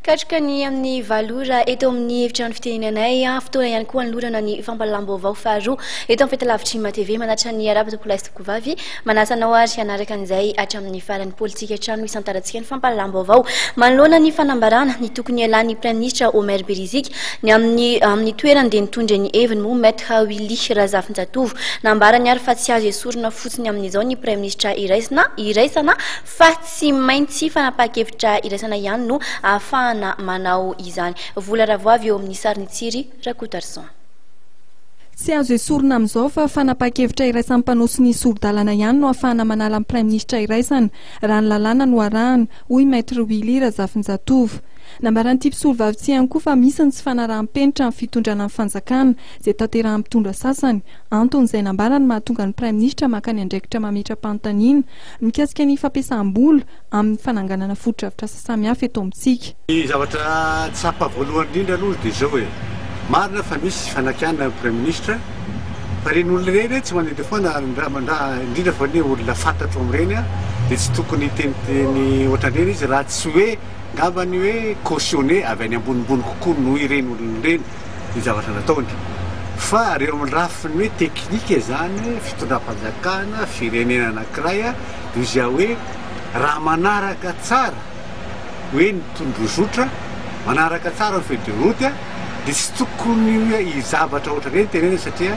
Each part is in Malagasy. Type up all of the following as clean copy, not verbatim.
Katroka ny amin'ny 8 ora eto amin'ny efitrano fitenenanay, fotoana ihany koa anolorana ny fampahalalam-baovao faharoa eto amin'ny fahitalavitry MATV. Manatitra ny arahaba tompokolahy sy tompokovavy, manasa anao ary hanaraka an'izay hatramin'ny farany. Politika hatrany no isantarantsika ny fampahalalam-baovao. Manoloana ny fanambarana ny tokony hialan'ny Praiminisitra Omer Beriziky ny amin'ny amin'ny toerany dia nitondra ny heviny moa Maître Willy Razafinjatovo. Nambarany ary fa tsy azo esorina fotsiny amin'izao ny Praiminisitra iraisana iraisana fa Tsy maintsy fanapahan-kevitra iraisana ihany no ahafahana manao izany. Vola Ravoavy eo amin'ny sarin'i Tsiry Rakotoarison. Tsy azo esorina amin'izao fa fanapahan-kevitra iraisan'ny mpanao sonia sori-dalana ihany no ahafahana manala ny praiminisitra iraisana, raha ny lalàna no arahana, hoy Maître Willy Razafinjatovo. Nambaran'ity mpisolovava ity ihany koa fa misy ny tsy fanaraham-penitra amin'ny fitondrana ny fanjakana, izay tanterahan'ny mpitondra sasany, antony izay nambarany mahatonga ny praiminisitra maka ny andraikitra mametra-panontaniana Mikasika ny fampiasam-bola amin'ny fananganana fotodrafitrasa samihafa eto amintsika. Ny zavatra tsapa voalohany indrindra aloha dia izao e, marina fa misy fanakianana ny Praiminisitra fa ireny olona ireny tsy mandehandeha foana indrindra fa ny olona fantatro amin'ireny dia tsy tokony hiteniteny ohatran'ireny izy raha tsy hoe ngambany hoe cautionné avy any ambonimbony kokoa noho ireny olona ireny ny zavatra nataony fa reo amin'ny lafiny hoe teknika izany hoe fitondram-panjakana firenena anankiray dia izay hoe raha manaraka tsara hoe ny tondrozotra manaraka tsara ny feuille de route dia tsy tokony hoe zavatra ohatran'ireny tenenina satria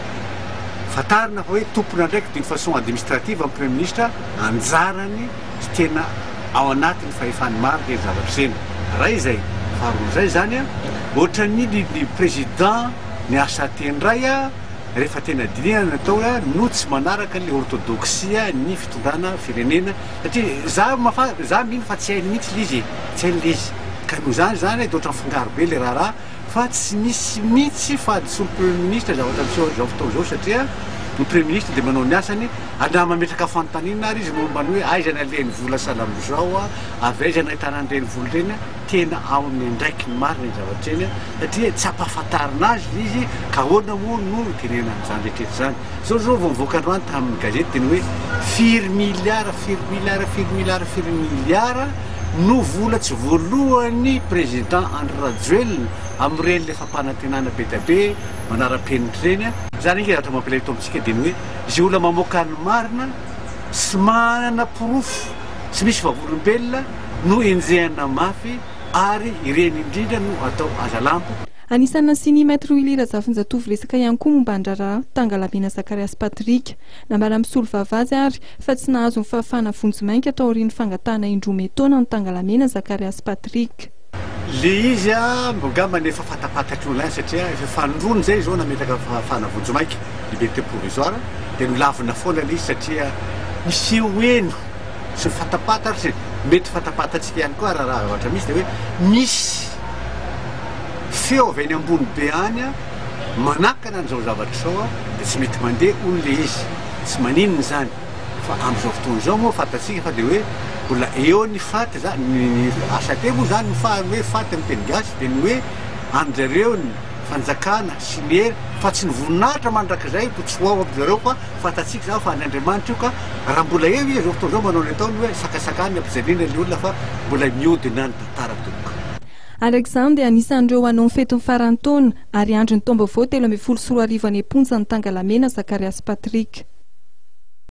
fantarina fa hoe tompon'andraikitra d'une façon administrative ny premier ministre anjarany tsy tena ao anatin'ny fahefany marina ireny zavatra ireny. Ray izay, faharoa izay izany an, ohatran'ny ny ny président ny HAT indray an, rehefa tena dinihana ny atao an, no tsy manaraka ny orthodoxie ny fitondrana firenena, satria za mafa za mino fa tsy hainy mihitsy le izy e, tsy hainy le izy, ka noho izany izany dia ohatran'ny mifangaro be le raharaha, fa tsy misy mihitsy fahadisoan'ny premier ministre zavatra miseho amin'izao fotoana izao satria ny premier ministre dia manao ny asany ary na mametraka fanontaniana ary izy momba ny hoe aiza ny alehan'ny vola sahala amin'izao, avy aiza no ahitana an'ireny vola ireny, tena ao amin'ny andraikiny marina iny zavatra iny satria tsy ampahafantarina azy ilay izy ka ahoana moa no itenenana an'izany rehetra rehetra izany. Izao izao vao nivoaka androany tamin'ny gazety dia ny hoe firy miliara, firy miliara, firy miliara, firy miliara no vola tsy voalohan'ny président Andry Rajoelina amin'ireny ilay fampanantenana be dia be manara-penitra ireny. Izany ange zavatra mampalahelo eto amintsika dia ny hoe Izay olona mamoaka ny marina sy manana porofo sy misy vavolombelona no enjehana mafy ary ireny indrindra no atao hazalambo. Anisan'ny nasian'i Maître Willy Razafinjatovo resaka ihany koa momba ny raharaha Tangalamena Zakariasy Patrick. Nambaran'ny mpisolovava azy ary fa tsy nahazo ny fahafahana vonjimaika taorian'ny fangatahana indroa metaona ny Tangalamena Zakariasy Patrick. Le izy angambany efa fantapantatry olona ihany satria efa fanindroany zay izao nametraka fahafahana vonjimaika, liberté provisoire, dia nolavina foana le izy satria ny feo heno sy ny fantapantatra sy mety fantapantatsika ihany koa raha zavatra misy dia hoe misy feo avy any ambony be any manakana an'izao zavatra izao dia tsy mety mandeha hono le izy, tsy maninona izany. Fa amin'izao fotoana izao moa fantatsika fa dia hoe mbola eo ny fat zany, ny HAT moa zany ny faha ny hoe fat amin'ny teny gasy dia ny hoe an-jareo ny fanjakana sy ny hery fa tsy ny voninahitra mandrakizay to tsy ho ao amin-jareo fa fantatsika izany fa an'Andriamanitra io ka raha mbola eo izy izao fotoana izao manao ny ataony hoe sakasakany ampijaliana ny olona fa mbola mihodina ny tantara tompoko. Araka izany dia anisan'ireo hanao ny fetin'ny faran'ny taona ary andron'ny taom-baovao 2013 any am-ponja ny Tangalamena Zakariasy Patrick.